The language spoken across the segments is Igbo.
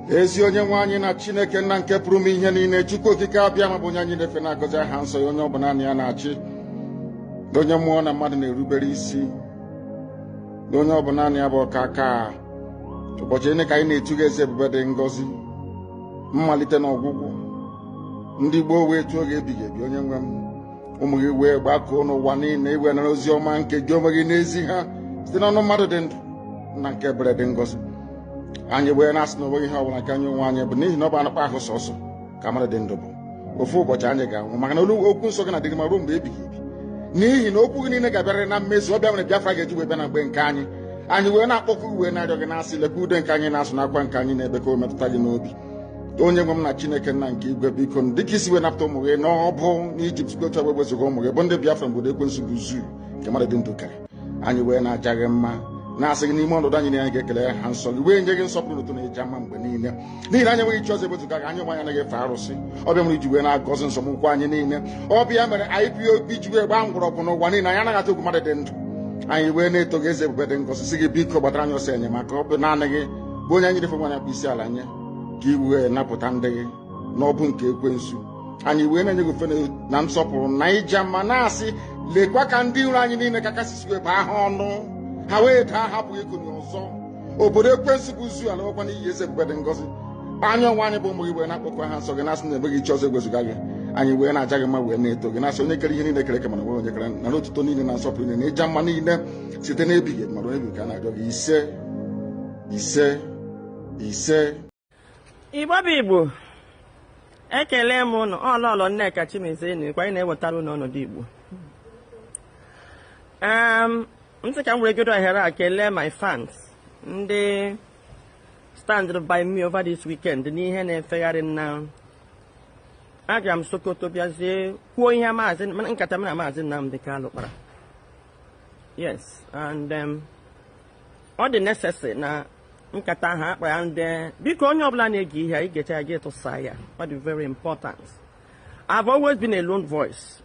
Ezi onye nwe anyị na Chineke nna nke pụrụ ime ihe niile, Chukwu Okike Abịama bụ onye anyị na-efe, na-agọzi aha nsọ ya, onye ọ bụ naanị ya na-achị, onye mmụọ na mmadụ na-erubere isi, na onye ọ bụ naanị ya bụ ọka aka. Ụbọchị niile ka anyị na-etu gị, eze ebube dị ngọzi, mmalite na ọgwụgwụ. Ndị gboo wee tuo gị ebighị ebi. Onye nwe m, ụmụ gị wee gbakọọ n'ụwa niile iwe nara ozi ọma nke gị onwe gị n'ezi ha site n'ọnụ mmadụ dị ndụ na nke ebere dị ngọzi. Anyị wee na-asị na onweghị ihe ọbụla nke anyị onwe anyị bụ, n'ihi na ọ bụ anụkpa ahụ sọsọ ka mmadụ dị ndụ bụ. Ofu ụbọchị anyị ga-anwụ, maka na olu okwu nsọ gị na-adịgị ma ruo mgbe ebighị ebi, n'ihi na okwu gị niile ga-abịarịrị na mmezu. Ọ bịa mere Biafra ga-eji wee bịa na mgbe nke anyị. Anyị wee na-akpọkụ, wee na-arịọ gị, na-asị, lekwa ude nke anyị na-asụ n'akwa nke anyị na-ebe, ka o metụta gị n'obi, onye nwe m na Chineke nna nke igwe. Biko, dịka isi wee napụta ụmụ gị n'ọbụ n'Ijipt, otu agbe wezuga ụmụ gị bụ ndị Biafra mgbe ekwensu bụ zuu nke mmadụ dị ndụ kere. Anyị wee na-aja gị mma, na-asị gị n'ime ọnọdụ anyị niile, anyị ga-ekele ha nsọ gị, wee nye gị nsọpụrụ n'ụtụ na ịja mma mgbe niile, n'ihi na anyị enweghị chi ọzọ ewezuga gị. Anyị onwe anyị anaghị efe arụsị. Ọbịa mere iji wee na-agọzi nsọmụkwụ anyị niile. Ọbịa mere IPOB ji wee gbaa mgbọrọgwụ n'ụwa niile. Anyị anaghị atụ egwu mmadụ dị ndụ. Anyị wee na-eto gị, eze ebube dị ngọzi, sị gị biko gbatara anyị ọsọ enyemaka. Ọ bụ naanị gị bụ onye anyị na-efe nwe akpụ isi ala nye, ka i wee napụta ndị gị n'ọbụ nke ekwensu. Anyị wee na-enye gị ofe na nsọpụrụ na ịja mma, na-asị, lekwa ka ndị iro anyị niile ka kasị wee baa ha ọnụ, ha wee daa, hapụghị ikoni ọzọ. Obodo ekwensu bụ zuu ala nwekwa n'iyi. Eze ebube dị ngọzi, anya onwe anyị bụ ụmụ gị wee na-akpọkwa ha nsọ gị, na-asị na emeghị chi ọzọ egwezuga gị. Anyị wee na-aja gị mma, wee na-eto gị, na-asị onye kere ihe niile kere eke mana nwere onye kere na n'otuto niile na nsọpụrụ niile na ịja mma niile site n'ebighị ebi mara onye bi ka a na-arịọ gị. Ise, ise, ise. Igbo bụ Igbo, ekele m ụnụ. Ọlọlọ Nneka Chimezie na anyị na-ewetara ụnụ ọnọdụ Igbo. M sị ka m were godo ohere a kelee my fans, ndị stand by me over this weekend n'ihe na-efegharị. Na agara m Sokoto bịazie kwuo ihe maazị nkata m na Maazị Nnamdi Kanu kpara. Yes, and ọ dị necessary na nkata ahụ akpa ya. Ndị biko, onye ọbụla na-ege ihe a, igecha ya, gị tụsa ya. Ọ dị very important. I've always been a lone voice,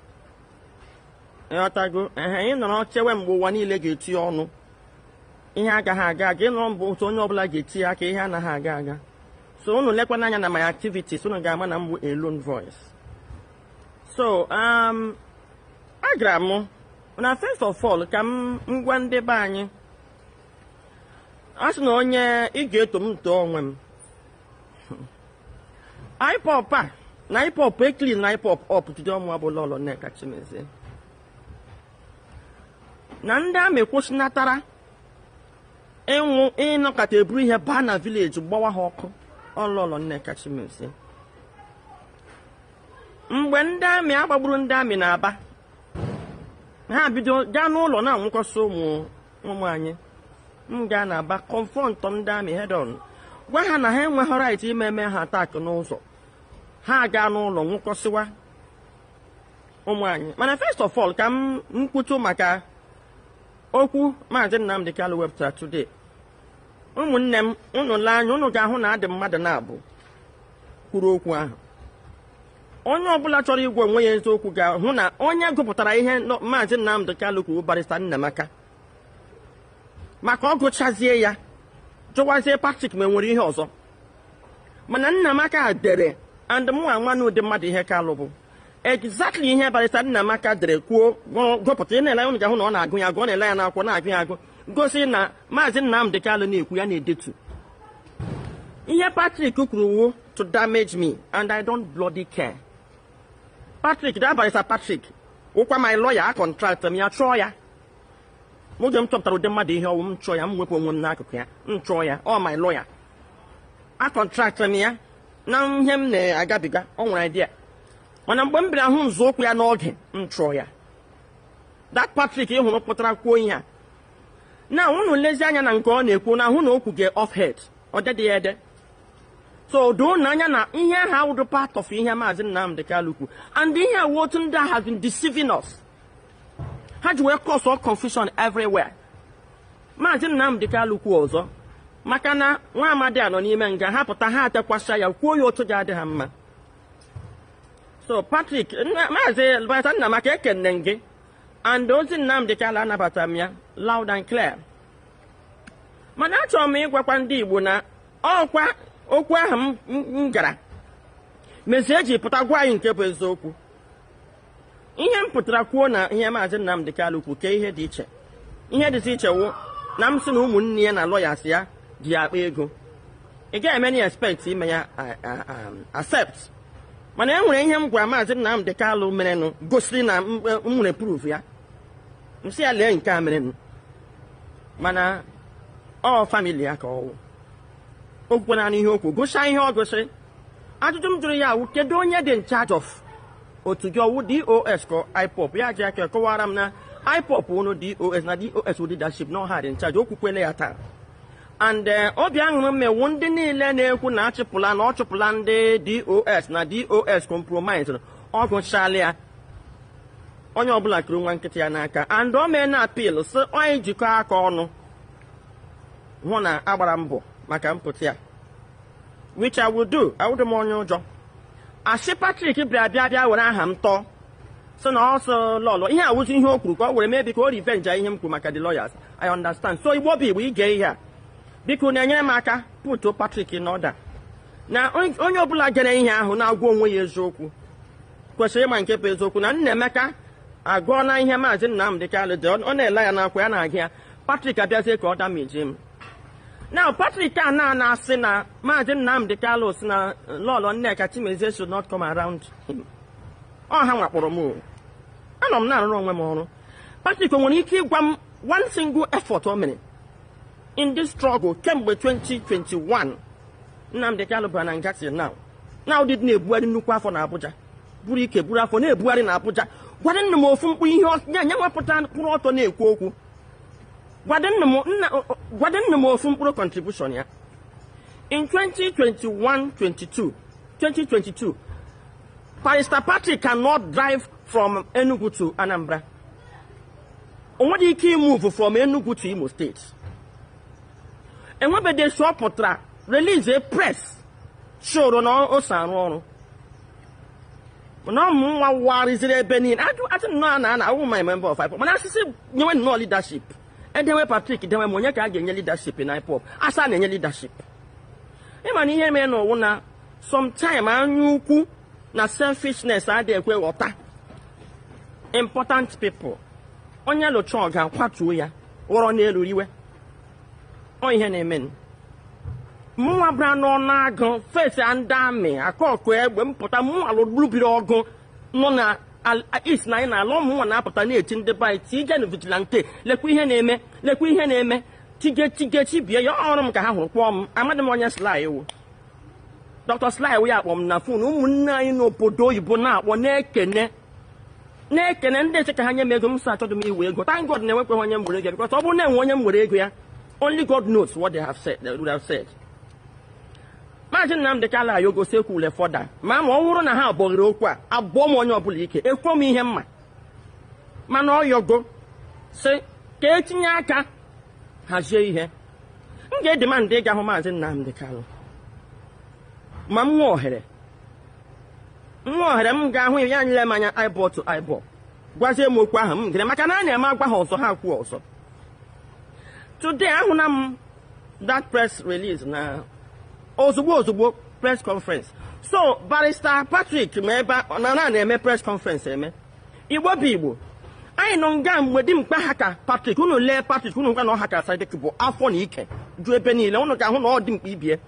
ịghọtago? Ehe, ị nọrọ chewe mgbe ụwa niile ga-eti ọnụ, ihe agaghị aga aga. Ị nọrọ mbụ otu onye ọbụla ga-eti aka, ihe anaghị aga aga. So unu lekwana anya na my activities, unu ga-ama na m bụ a lone voice. So agara m na first of all ka m ngwa ndị be anyị a sị na onye ị ga-eto m too onwe m. IPOB a na IPOB e clean na IPOB up today. Ọmụ bụ Lọlọ Nneka Chimezie na ndị amị kwụsịnatara ịnwụ ịnọkọta eburu ihe baa na village gbawa ha ọkụ. Ọlọlọ Nneka Chimezie, mgbe ndị amị agbagburu ndị amị na-aba, ha bido gaa n'ụlọ na-anwụkọsị ụmụ ụmụ anyị. M gaa na-aba, confront ndị amị head on, gwa ha na ha enweghị right ime eme ha attack n'ụzọ. Ha gaa n'ụlọ nwụkọsịwa ụmụ anyị. Mana first of all, ka m nkwutu maka okwu Maazị Nnamdi Kanu wepụtara today. Ụmụnne m, unu lee anya, unu ga-ahụ na adị mmadụ na-abụ kwuru okwu ahụ. Onye ọbụla chọrọ igwe onwe ya eziokwu ga-ahụ na onye gụpụtara ihe Maazị Nnamdi Kanu kwuru, Barrister Nnamaka, maka ọ gụchazie ya, jụwazie Patrick ma enwere ihe ọzọ. Mana Nnamaka dere and mụ anwa na ụdị mmadụ ihe Kalụ bụ exactly ihe Barrister Nnamaka dere kwuo gụpụta. Ị na-ele, unu ga-ahụ na ọ na-agụ ya agụ, ọ na-ele ya n'akwụkwọ, na-agụ ya agụ, gosi na Maazị Nnamdi Kanu na-ekwu ya na-edetu ihe Patrick kwuru wu to damage me, and I don't bloody care. Patrick, that Barrister Patrick wụkwa my lawyer. A contract m ya, chụọ ya. N'oge m chọpụtara ụdị mmadụ ihe ọwụ, m chụọ ya, m wepụ onwe m n'akụkụ ya. M chụọ ya. Ọ my lawyer, a contract m ya na ihe m na-agabiga, ọ nwere idea. Mana mgbe m bịara hụ nzọụkwụ ya n'oge, m chụọ ya. That Patrick ị hụrụ pụtara kwuo ihe a na unu lezi anya na nke ọ na-ekwu na ahụ na okwu gị off head, ọ dedị ya ede. So doo n'anya na ihe ahụ awụdụ part of ihe Maazị Nnamdi Kanu kwu, and ihe a otu ndị a have been deceiving us, ha ji wee cause all confusion everywhere. Maazị Nnamdi Kanu kwu ọzọ maka na nwa amadi a nọ n'ime nga, ha pụta, ha atekwasha ya, kwuo ya otu ga-adị ha mma. So Patrick, Maazị Barrister Nnamaka, ekene gị and ozi Nnamdi Kanu anabata m ya loud and clear. Mana achọrọ m ịgwakwa ndị Igbo na ọkwa Okwu ahụ m gara mezie eji pụta gwa anyị nke bụ eziokwu. Ihe m pụtara kwuo na ihe Maazị Nnamdi Kanu kwu, ke ihe dị iche? Ihe dịzi iche wụ na m sị na ụmụnne ya na lawyers ya ji ya akpa ego. Ị gaghị eme na expect ime ya accept, mana e nwere ihe m gwara Maazị Nnamdi Kanu merenụ gosiri na m nwere proof ya. M sị ya lee nke a merenụ, mana ọ family ya ka ọ wụ. O kwukwana ihe okwu gụchaa ihe ọ gosiri. Ajụjụ m jụrụ ya wụ, kedu onye dị in charge of otu gị? Ọwụ DOS ka IPOB? Ya ji aka kọwara m na IPOB wụnụ DOS, na DOS wụ leadership, na ọha dị in charge. O kwukwele ya taa. And obi aṅụrụ m ewu ndị niile na-ekwu na achịpụla na ọ chụpụla ndị DOS, na DOS compromise. Ọ gụchala ya, onye ọbụla kuru nwa nkịtị ya n'aka. And o mee na appeal sị onye jikọ aka ọnụ hụ na agbara mbọ maka mpụta ya, which I will do. Awụdị m onye ụjọ asị. Patrick bịa bịa bịa were aha m tọọ, sị na ọsọ lọlọ ihe awụzi ihe o kwuru ka ọ were mebi ka o revenge ihe m kwuru maka the lawyers. I understand. So Igbo bụ Igbo, ige ihe a, biko, na-enyere m aka puto Patrick n'ọda na onye ọbụla gere ihe ahụ na-agwa onwe ya eziokwu kwesịrị ịma nke bụ eziokwu na Nnaemeka agụọla ihe Maazị Nnamdi Kanu dị. Ọ na-ele ya n'akwa ya na-agụ ya. Patrick abịazie ka ọ damage m now. Patrick a na na-asị na Maazị Nnamdi Kanu si na Lọlọ Nneka Chimezie should not come around him. Ọ ha nwakpọrọ m o. Anọ m na-arụrụ onwe m ọrụ. Patrick o nwere ike ịgwa m one single effort o mere in this struggle kemgbe 2021 Nnamdi Kanu bara na nga till now? Now dị na-ebugharị nnukwu afọ na Abuja, buru ike buru afọ na-ebugharị na Abuja. Gwada nna m ofu mkpu ihe ya nye nwepụta kwụrụ ọtọ na-ekwu okwu. Gwada nna m ofu mkpụrụ contribution ya in 2021, 22, 2022. Barrister Patrick cannot drive from Enugu to Anambra. O nwere ike imove from Enugu to Imo State. Enwebeghị ọ pụtara release a press showro na o so arụ ọrụ, mana ụmụ nwa warịziri ebe niile. Ajụ asị nnọọ na ana awụ my member of IPOB, mana asịsị nyewe nnọọ leadership, edewe Patrick, dewe m. Onye ka a ga-enye leadership na IPOB? Asa na-enye leadership. Ịma na ihe mere n'ụwụ na sometime anya ukwu na selfishness adịghị ekwe ghọta important people. Onye lụcha ọ ga-akwatuo ya ghọrọ n'elu riwe. Ọ ihe na-eme mụnwa bịara n'ọnụ agụ fesi ndị amị akọkụ egbe mpụta. Mụnwa lụrụbiri ọgụ nọ na east na anyị na-ala. Ụmụnwa na-apụta na-eti ndị be anyị tige na vigilante, lekwa ihe na-eme, lekwa ihe na-eme, tige tige chibie ya. Ọrụ m ka ha hụrụ kpọọ m. Amadị m onye Sly wụ Dr. Sly wụ. Ya akpọ m na phone. Ụmụnne anyị n'obodo oyibo na-akpọ, na-ekene na-ekene ndị eche ka ha nye m ego. M sị achọghị m iwe ego. Thank God na-enwekweghị onye m were ego, because ọ bụrụ na enwe onye m were ego ya, only God knows what they have said, they would have said. Maazị Nnamdị Kanu ayogosi ekwule fọda ma ọ bụrụ na ha abọghịrị okwu a, abụọ m onye ọbụla ike ekwuo m ihe mma, mana ọ yọgo sị ka etinye aka hazie ihe. M ga-edemand ịga hụ Maazị Nnamdị Kanu ma m nwee ohere. Nwa ohere m ga-ahụ ya, nyere m anya eyeball to eyeball, gwazie m okwu ahụ m gere, maka na a na-eme agwa ha ọzọ, ha kwuo ọzọ. Today ahụna m that press release na ozugbo ozugbo press conference. So Barrister Patrick, ma ebe na na na-eme press conference eme. Igbo bụ Igbo, anyị nọ nga mgbe dimkpa ha ka Patrick. Unu lee Patrick, unu gwa na ọha ka Sadiq bụ afọ na ike ju ebe niile. Unu ga-ahụ na ọ dị mkpa ibie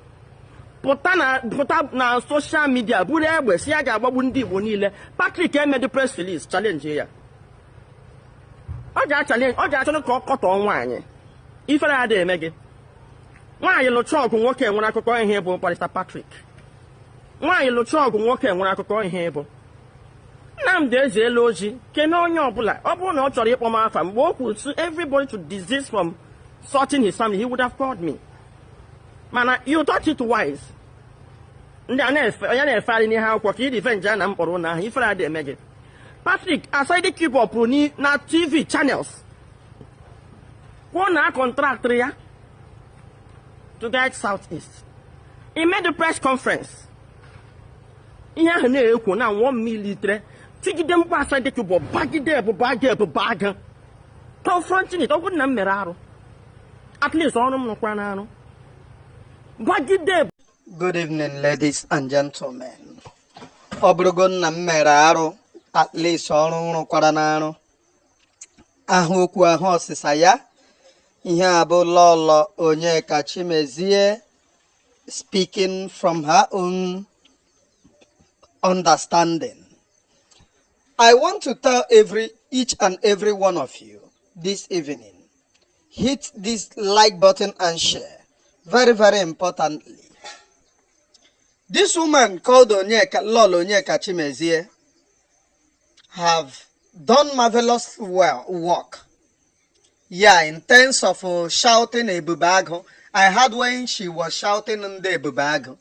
pụta na pụta na social media buru egbe si ya ga-agbagbu ndị Igbo niile. Patrick emedi press release challenge ya. Ọ ga-achallenge, ọ ga-achọ ka ọ kọtọọ nwaanyị. Ifere adịghị eme gị. Nwaanyị lụcha ọgụ nwoke nwere akụkọ ihe bụ Barrister Patrick. Nwaanyị lụcha ọgụ nwoke nwere akụkọ ihe bụ Nnamdi ezeela ozi kene onye ọbụla. Ọ bụrụ na ọ chọrọ ịkpọ m afa mgbe o kwuru sị everybody to desist from sorting his family, he would have called me, mana you thought it wise ndị a na-efe onye na-efegharị n'ihe akwụkwọ ka ị revenge a na mkpọrọ ụlọ ahụ. Ifere adị eme gị. Patrick Aside Keyboard pụrụ na TV channels kwuo na contract ya to guide South East. He made the press conference. Ihe ahụ na-ekwo na 1 millilitre tigide mkpu Aside Keyboard bagide ebube aga ebube aga confronting it. Ọ bụrụ na m mere arụ, at least ọrụ m nụkwa n'arụ bagide. Good evening, ladies and gentlemen. Ọ bụrụgo nna m mere arụ, at least ọrụ rụkwara n'arụ. Ahụ okwu ahụ ọsịsa ya. Ihe a bụ Lọlọ Onyeka Chimezie speaking from her own understanding. I want to tell every each and every one of you this evening, hit this like button and share. Very, very importantly. This woman called Onyeka, Lolo Onyeka Chimezie, have done marvelous well work. Yeah, in terms of shouting Ebubeagu. I heard when she was shouting Ndị Ebubeagu.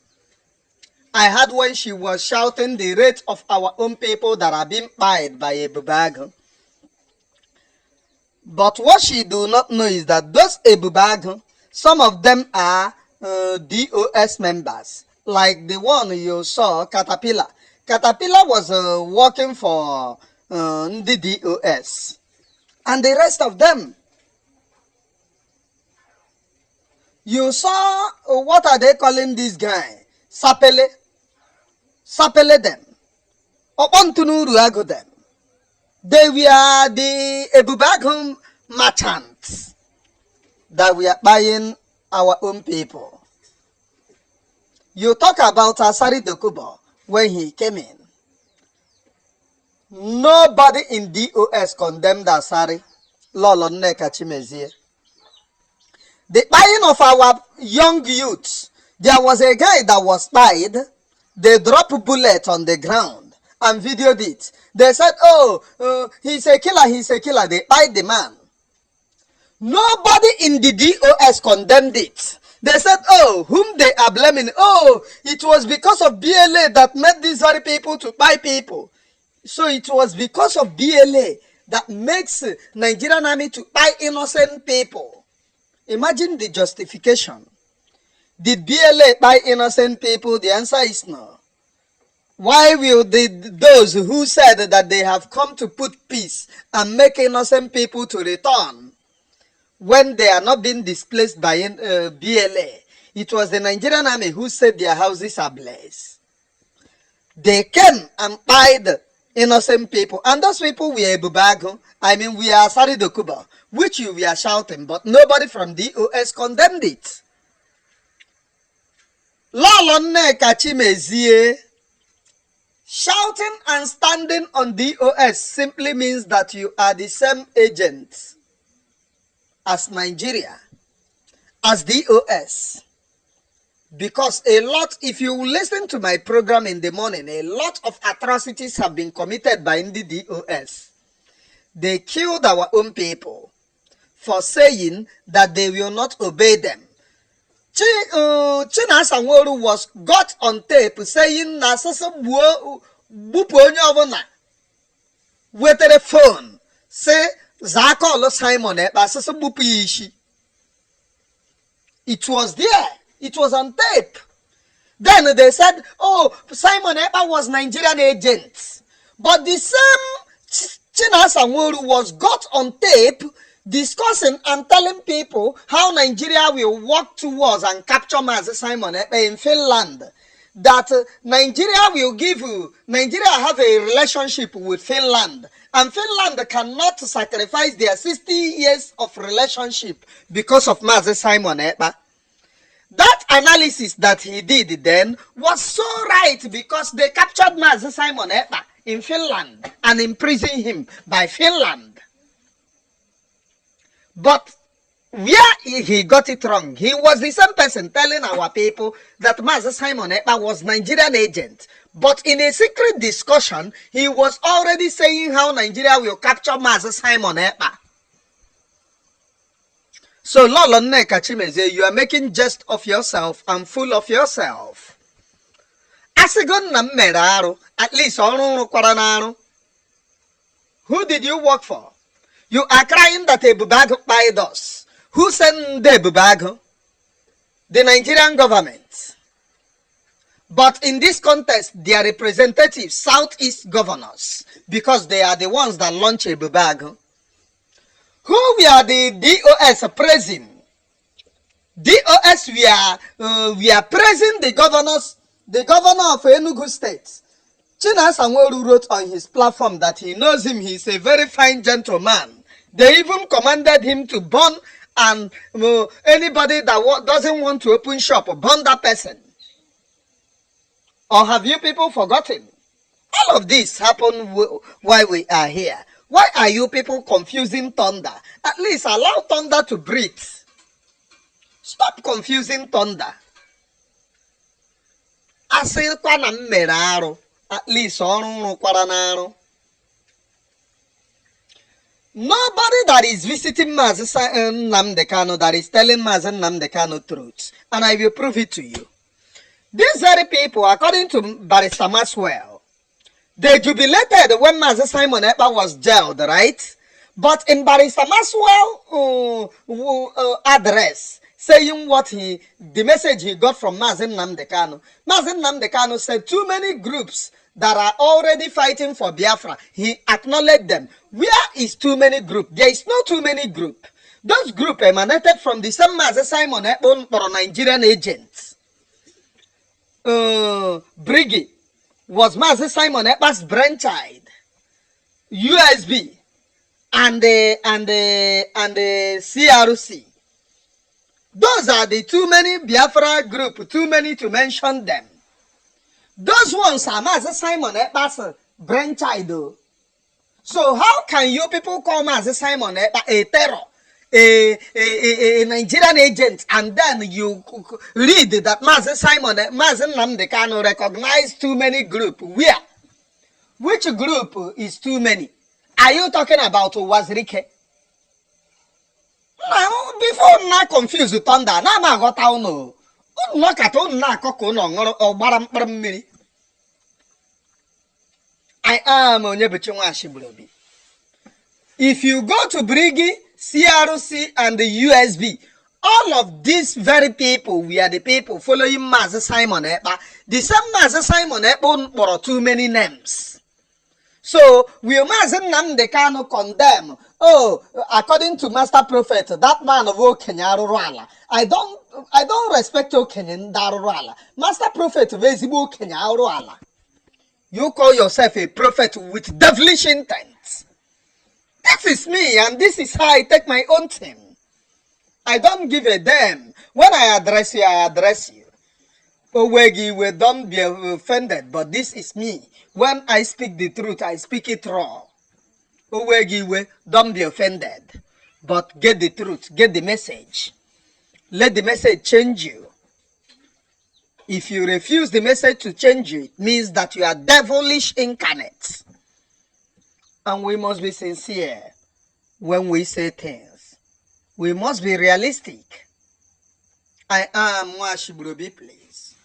I heard when she was shouting the rate of our own people that are being paid by Ebubeagu. But what she do not know is that those Ebubeagu, some of them are DOS members, like the one you saw, Caterpillar. Caterpillar was working for the DOS, and the rest of them. You saw, what are they calling this guy? Sapele. Sapele them. Opontunuru Agu them. They were the Ebubeagu merchants that we are buying our own people. You talk about Asari Dokubo when he came in. Nobody in DOS condemned Asari, Lolo Nneka Chimezie. The buying of our young youths. There was a guy that was spied. They dropped bullet on the ground and videoed it. They said, oh, he's a killer, he's a killer. They spied the man. Nobody in the DOS condemned it. They said, oh, whom they are blaming. Oh, it was because of BLA that made these very people to buy people. So it was because of BLA that makes Nigerian army to buy innocent people. Imagine the justification. Did BLA buy innocent people? The answer is no. Why will those who said that they have come to put peace and make innocent people to return when they are not being displaced by BLA? It was the Nigerian army who said their houses are blessed. They came and pied innocent people. And those people were Ebubeagu. I mean, we are Asari Dokubo, which you were shouting, but nobody from DOS condemned it. Lolo Nneka Chimezie, shouting and standing on DOS simply means that you are the same agent as Nigeria, as DOS. Because a lot, if you listen to my program in the morning, a lot of atrocities have been committed by the DOS. They killed our own people for saying that they will not obey them. Chinasa Nworu was got on tape saying na asịsị gbuo gbupụ onye ọbụla wetere phone si zaa call Simon Ekpa, asịsị gbupụ ya isi. It was there. It was on tape. Then they said, oh, Simon Ekpa was Nigerian agent. But the same Chinasa Nworu was got on tape discussing and telling people how Nigeria will work towards and capture Mazi Simon Ekpa in Finland. That Nigeria will give you, Nigeria have a relationship with Finland. And Finland cannot sacrifice their 60 years of relationship because of Mazi Simon Ekpa. That analysis that he did then was so right because they captured Mazi Simon Ekpa in Finland and imprisoned him by Finland. But where he got it wrong, he was the same person telling our people that Mazi Simon Ekpa was Nigerian agent. But in a secret discussion, he was already saying how Nigeria will capture Mazi Simon Ekpa. So, Lolo Nneka Chimezie, you are making jest of yourself and fool of yourself. Asịgo nna m mere arụ, at least ọrụ rụkwara n'arụ. Who did you work for? You are crying that Ebubeagu kpied us. Who sent the Ebubeagu? The Nigerian government. But in this context, their representatives, Southeast governors, because they are the ones that launch Ebubeagu. Who were the DOS praising? DOS, we are praising the governors, the governor of Enugu State. Chinasa Nworu wrote on his platform that he knows him. He's a very fine gentleman. They even commanded him to burn and anybody that doesn't want to open shop, burn that person. Or have you people forgotten? All of this happened while we are here. Why are you people confusing thunder? At least allow thunder to breathe. Stop confusing thunder. Asịkwa na m mere arụ, at least ọrụ m rụkwara n'arụ. Nobody that is visiting Mazi Nnamdi Kanu that is telling Mazi Nnamdi Kanu truth, and I will prove it to you. These very people, according to Barrister Maxwell, they jubilated when Mazi Simon Ekpa was jailed, right? But in Barrister Maxwell address, saying the message he got from Mazi Nnamdi Kanu, Mazi Nnamdi Kanu said too many groups that are already fighting for Biafra. He acknowledged them. Where is too many group? There is no too many group. Those group emanated from the same Mazi Simon Ekpa kpọrọ Nigerian agents. Briggy was Mazi Simon Ekpa's brainchild. USB and the CRC. Those are the too many Biafra group, too many to mention them. Those ones are Mazi Simon Ekpa's brainchild, oh. So how can you people call Mazi Simon Ekpa a terror, a Nigerian agent, and then you read that Mazi Simon, Mazi Nnamdi Kanu recognize too many group? Where? Which group is too many? Are you talking about Uwazuruike? Now, before na confuse thunder, na m aghọta unu. Unu nọkata unu na-akọ ka unu ṅụrụ ọgbara mkpụrụ mmiri. I am Onyebuchi Nwashigburobi. If you go to Brigi, CRC, and the USB, all of these very people, we are the people following Mazi Simon Ekpa. The same Mazi Simon Ekpa kpọrọ too many names. So, will Mazi Nnamdi Kanu condemn? Oh, according to Master Prophet, that man of okenye arụrụ ala. I don't respect okenye ndị arụrụ ala. Master Prophet bụ ezigbo okenye arụrụ ala. You call yourself a prophet with devilish intent. This is me, and this is how I take my own team. I don't give a damn. When I address you, I address you. Owegi, we don't be offended, but this is me. When I speak the truth, I speak it raw. Owegi, don't be offended, but get the truth, get the message. Let the message change you. If you refuse the message to change you, it means that you are devilish incarnate. And we must be sincere when we say things. We must be realistic. I am Nwashibrobi, please.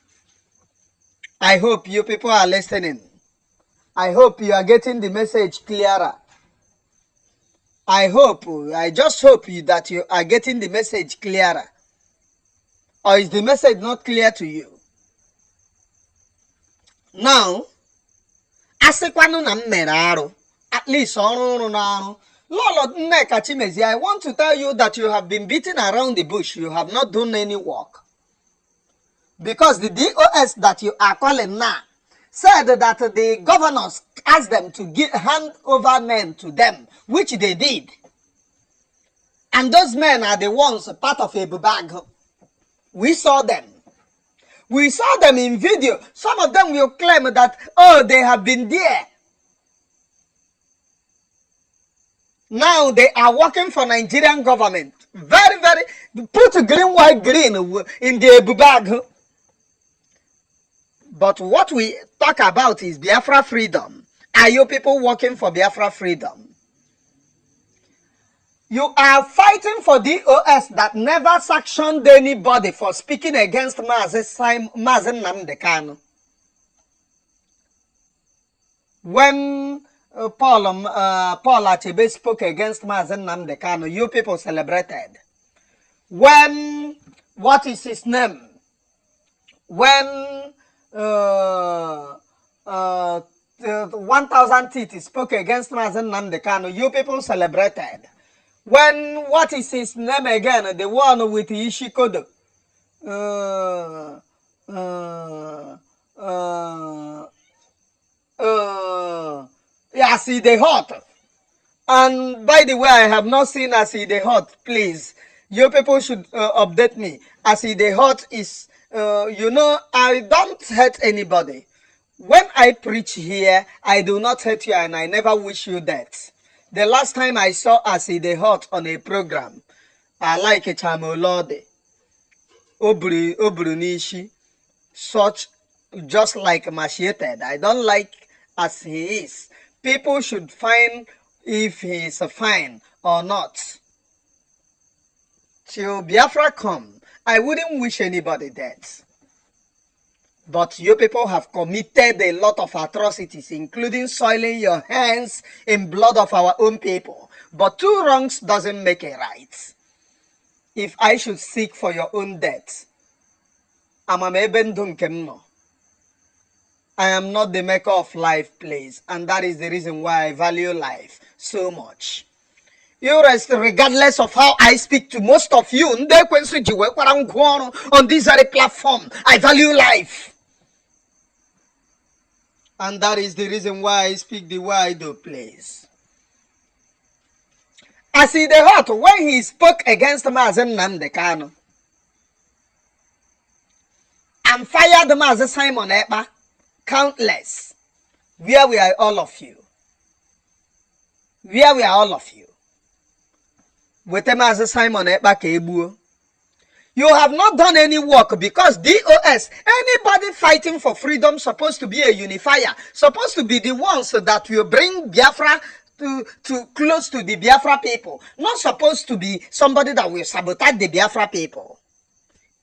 I hope you people are listening. I hope you are getting the message clearer. I just hope that you are getting the message clearer. Or is the message not clear to you? Now, asịkwanụ na m mere arụ, at least ọrụ ọrụ na-arụ. Lolo Nneka Chimezie, I want to tell you that you have been beating around the bush. You have not done any work. Because the DOS that you are calling now said that the governors asked them to hand over men to them, which they did. And those men are the ones part of Ebubeagu. We saw them. We saw them in video. Some of them will claim that, oh, they have been there. Now they are working for Nigerian government. Very, very, put green, white, green in the Ebubeagu. But what we talk about is Biafra freedom. Are you people working for Biafra freedom? You are fighting for DOS that never sanctioned anybody for speaking against Mazi Nnamdi Kanu. When Paul Achebe spoke against Mazi Nnamdi Kanu, you people celebrated. When, what is his name? When 1,000 Teeth spoke against Mazi Nnamdi Kanu, you people celebrated. When, what is his name again? The one with Ishikodo. As e dey hot. And by the way, I have not seen As E Dey Hot. Please, you people should update me. As E Dey Hot is, I don't hate anybody. When I preach here, I do not hate you and I never wish you death. The last time I saw As E Dey Hot on a program, I like Chamolode. O buru n'ishi, such just like machiated. I don't like as he is. People should find if he is fine or not. Till Biafra come, I wouldn't wish anybody death. But you people have committed a lot of atrocities, including soiling your hands in blood of our own people. But two wrongs doesn't make a right. If I should seek for your own death, ama m ebe ndụ nke m nọ. I am not the maker of life, please. And that is the reason why I value life so much. You rest regardless of how I speak to most of you, ndị ekwensu ji wee kwara ngwa ọrụ on this very platform. I value life. And that is the reason why I speak the way I do, please. As E Dey Hot, when he spoke against Mazi Nnamdi Kanu and fired Mazi Simon Ekpa, countless, where were all of you? Where were all of you? Weta Mazi Simon Ekpa ka egbuo. You have not done any work because DOS, anybody fighting for freedom supposed to be a unifier, supposed to be the ones that will bring Biafra to close to the Biafra people, not supposed to be somebody that will sabotage the Biafra people.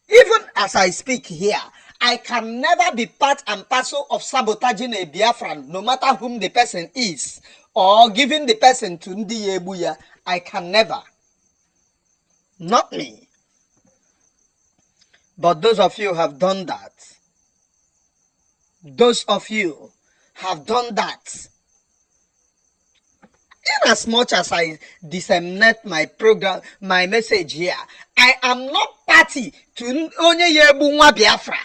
Even as I speak here, I can never be part and parcel of sabotaging a Biafran, no matter whom the person is, or giving the person to ndị ya egbu ya. I can never. Not me. But those of you have done that. Those of you have done that. In as much as I disseminate my program, my message here, I am not party to onye ya egbu nwa Biafra.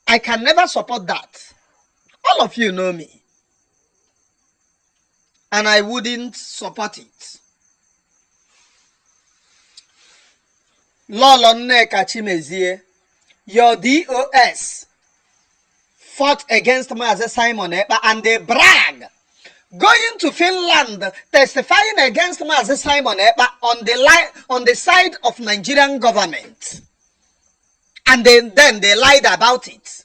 I can never support that. All of you know me. And I wouldn't support it. Lolo Nneka Chimezie, your DOS fought against Mazi Simon Ekpa and they brag going to Finland, testifying against Mazi Simon Ekpa on the side of Nigerian government. And then they lied about it.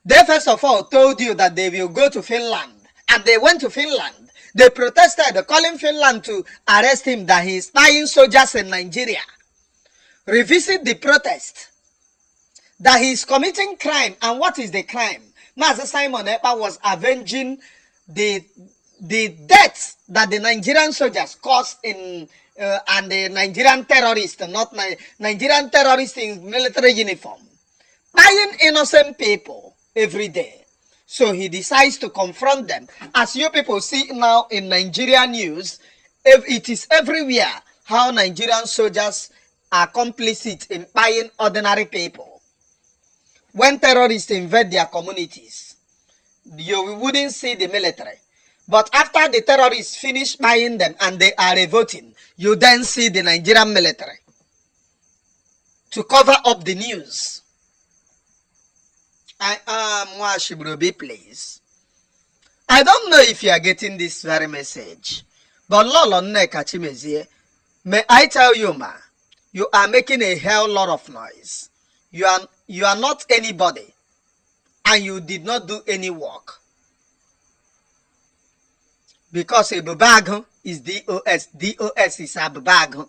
They first of all told you that they will go to Finland. And they went to Finland. They protested, calling Finland to arrest him, that he is spying soldiers in Nigeria. Revisit the protest. That he is committing crime. And what is the crime? Mazi Simon Ekpa was avenging the deaths that the Nigerian soldiers caused in and the Nigerian terrorists, not Nigerian terrorists in military uniform, buying innocent people every day. So he decides to confront them. As you people see now in Nigeria news, if it is everywhere how Nigerian soldiers are complicit in buying ordinary people. When terrorists invade their communities, you wouldn't see the military. But after the terrorists finish buying them and they are revolting, you then see the Nigerian military to cover up the news. I am Nwashibrobi, please. I don't know if you are getting this very message, but Lolo Nneka Chimezie, may I tell you, ma, you are making a hell lot of noise. You are not anybody, and you did not do any work. Because Ebubeagu is DOS, DOS is Ebubeagu.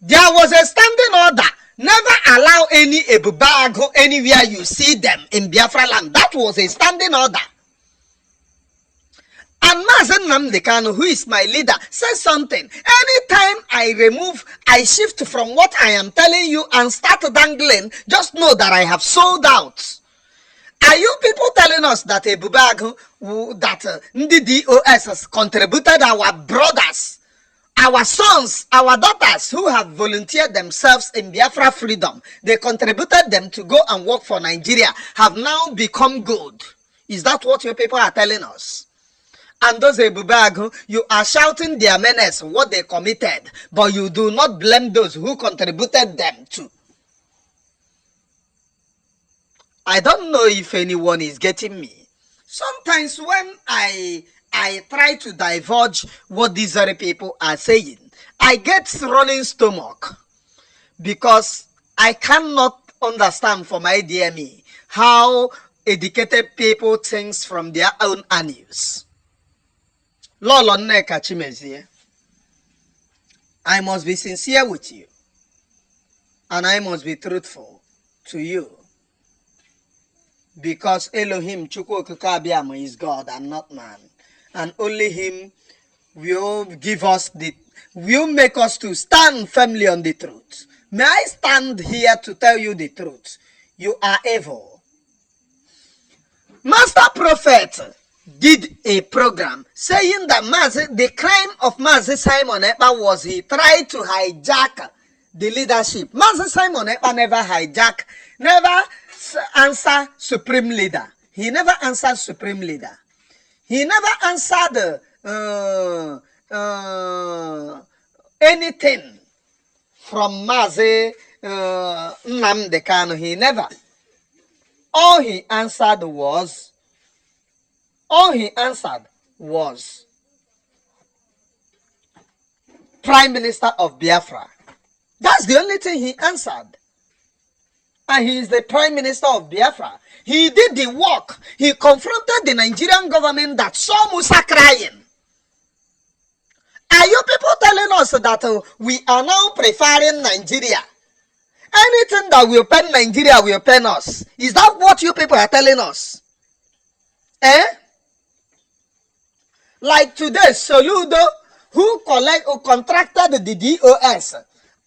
There was a standing order: never allow any Ebubeagu anywhere you see them in Biafra land. That was a standing order. And Mazi Nnamdi Kanu, who is my leader, says something. Anytime I remove, I shift from what I am telling you and start dangling, just know that I have sold out. Are you people telling us that Ebubeagu, that ndị DOS has contributed our brothers Our sons, our daughters who have volunteered themselves in Biafra freedom, they contributed them to go and work for Nigeria, have now become good. Is that what your people are telling us? And those Ebubeagu, you are shouting their menace, what they committed, but you do not blame those who contributed them to. I don't know if anyone is getting me. Sometimes when I try to divulge what these very people are saying, I get rolling stomach because I cannot understand from my DME how educated people think from their own anus. Lolo Nneka Chimezie, I must be sincere with you and I must be truthful to you because Elohim Chukwu Okike Abiama is God and not man, and only Him will give us the will make us to stand firmly on the truth. May I stand here to tell you the truth? You are evil. Master Prophet did a program saying that Mazi, the crime of Mazi Simon Ekpa was he tried to hijack the leadership. Mazi Simon Ekpa never hijack, never answer supreme leader. He never answered supreme leader. He never answered anything from Mazi Nnamdi Kanu. He never. All he answered was Prime Minister of Biafra. That's the only thing he answered. And he is the Prime Minister of Biafra. He did the work. He confronted the Nigerian government that saw Musa crying. Are you people telling us that we are now preferring Nigeria? Anything that will pain Nigeria will pain us. Is that what you people are telling us? Eh? Like today, Soludo, who contracted the DOS,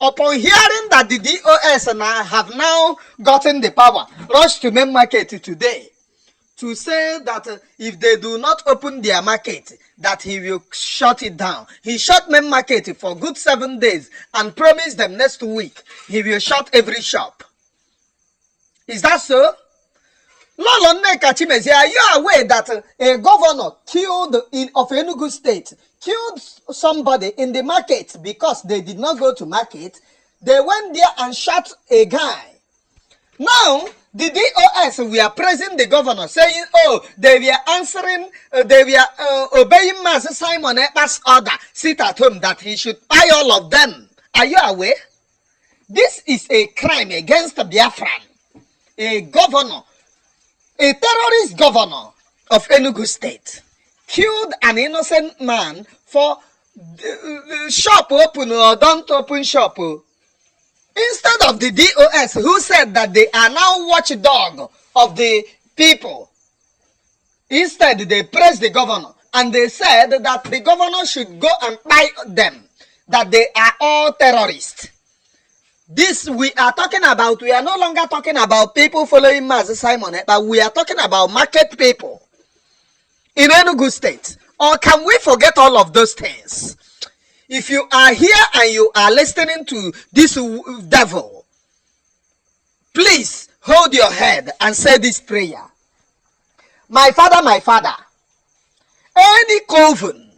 upon hearing that the DOS now have now gotten the power, rushed to main market today to say that if they do not open their market, that he will shut it down. He shut main market for good 7 days and promised them next week he will shut every shop. Is that so? Lolo Nneka Chimezie, are you aware that a governor killed in of Enugu State killed somebody in the market because they did not go to market? They went there and shot a guy. Now, the DOS were praising the governor, saying, oh, they were answering, they were obeying Mazi Simon Ekpa's order, sit at home, that he should buy all of them. Are you aware? This is a crime against Biafran. A governor, a terrorist governor of Enugu State, killed an innocent man for shop open or don't open shop. Oh. Instead of the DOS, who said that they are now watchdog of the people, instead they praised the governor and they said that the governor should go and buy them, that they are all terrorists. This we are talking about, we are no longer talking about people following Mazi Simon, but we are talking about market people in Enugu State. Or can we forget all of those things? If you are here and you are listening to this devil, please hold your head and say this prayer. My father, any coven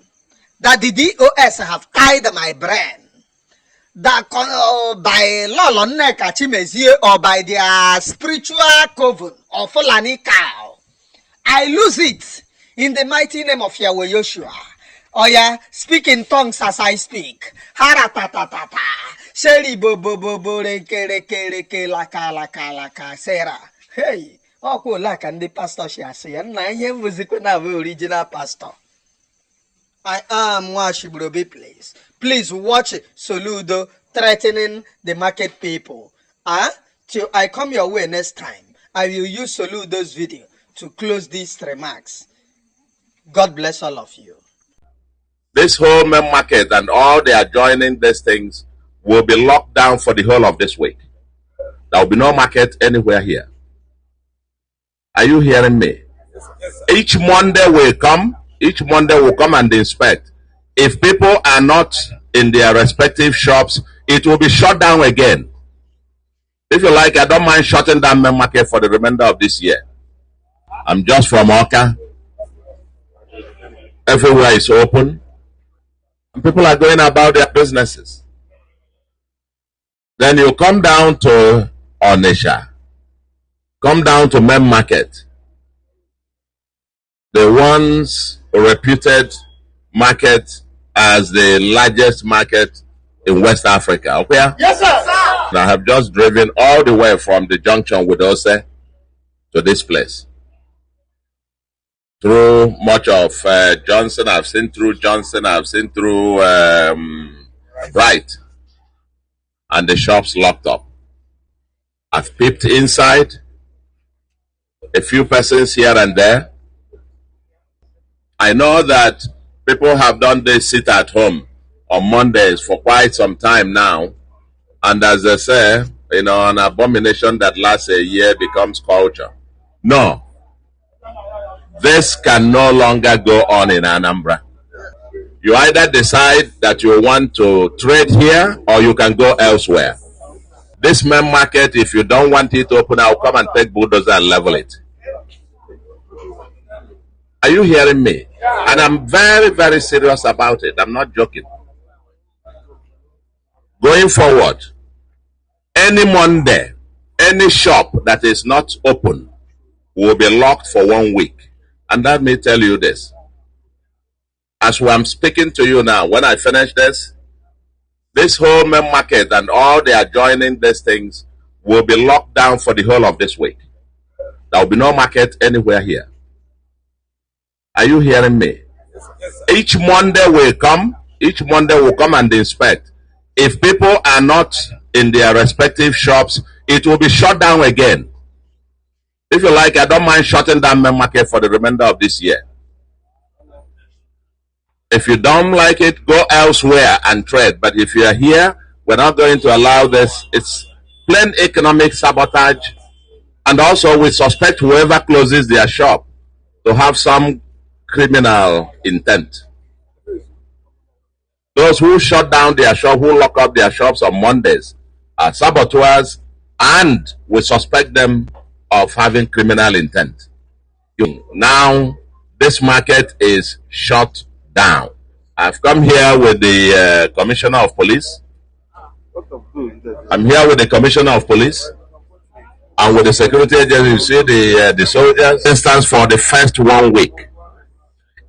that the DOS have tied my brain, that by Lolo Nneka Chimezie or by their spiritual coven or Fulani cow, I lose it in the mighty name of Yahweh Yoshua. Oh yeah, speak in tongues as I speak. Haratatatata. Sheri bo bo bo bo reke reke reke laka laka laka sera. Hey, ọkwa ole ka ndị pastọ si asị ya nna ihe mbụzikwa na abụ original pastor. I am Nwashibrobi, please. Please watch Soludo threatening the market people. Ah, till I come your way next time, I will use Soludo's video to close these remarks. God bless all of you. This whole main market and all the adjoining these things will be locked down for the whole of this week. There will be no market anywhere here. Are you hearing me? Each Monday will come, each Monday will come and inspect. If people are not in their respective shops, it will be shut down again. If you like, I don't mind shutting down main market for the remainder of this year. I'm just from Awka. Everywhere is open. And people are going about their businesses. Then you come down to Onitsha. Come down to main market. The once reputed market as the largest market in West Africa. Okay? Yes, sir. I have just driven all the way from the junction with Ose to this place. Through much of Johnson, I've seen through Johnson, I've seen through Bright, and the shops locked up. I've peeped inside, a few persons here and there. I know that people have done this sit at home on Mondays for quite some time now. And as they say, an abomination that lasts a year becomes culture. No. This can no longer go on in Anambra. You either decide that you want to trade here or you can go elsewhere. This main market, if you don't want it open, I'll come and take bulldozer and level it. Are you hearing me? And I'm very, very serious about it. I'm not joking. Going forward, any Monday, any shop that is not open will be locked for 1 week. And let me tell you this. As I'm speaking to you now, when I finish this, this whole main market and all the adjoining these things will be locked down for the whole of this week. There will be no market anywhere here. Are you hearing me? Yes, sir. Each Monday will come. Each Monday will come and inspect. If people are not in their respective shops, it will be shut down again. If you like, I don't mind shutting down main market for the remainder of this year. If you don't like it, go elsewhere and trade. But if you are here, we're not going to allow this. It's plain economic sabotage. And also, we suspect whoever closes their shop to have some criminal intent. Those who shut down their shop, who lock up their shops on Mondays, are saboteurs, and we suspect them of having criminal intent. Now, this market is shut down. I've come here with the Commissioner of Police. I'm here with the Commissioner of Police and with the security agency. You see the soldiers. Instance for the first 1 week.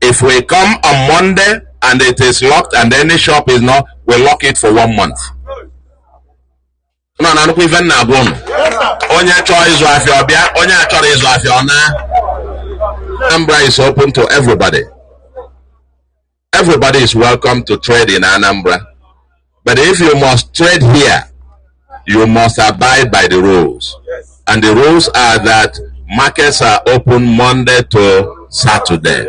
If we come on Monday and it is locked and any shop is not, we lock it for 1 month. No, no, no, even now, onye chọrọ ịzụ afịa ọ bịa, onye achọrọ ịzụ afịa ọ na. Anambra is open to everybody. Everybody is welcome to trade in Anambra. But if you must trade here, you must abide by the rules. Yes. And the rules are that markets are open Monday to Saturday.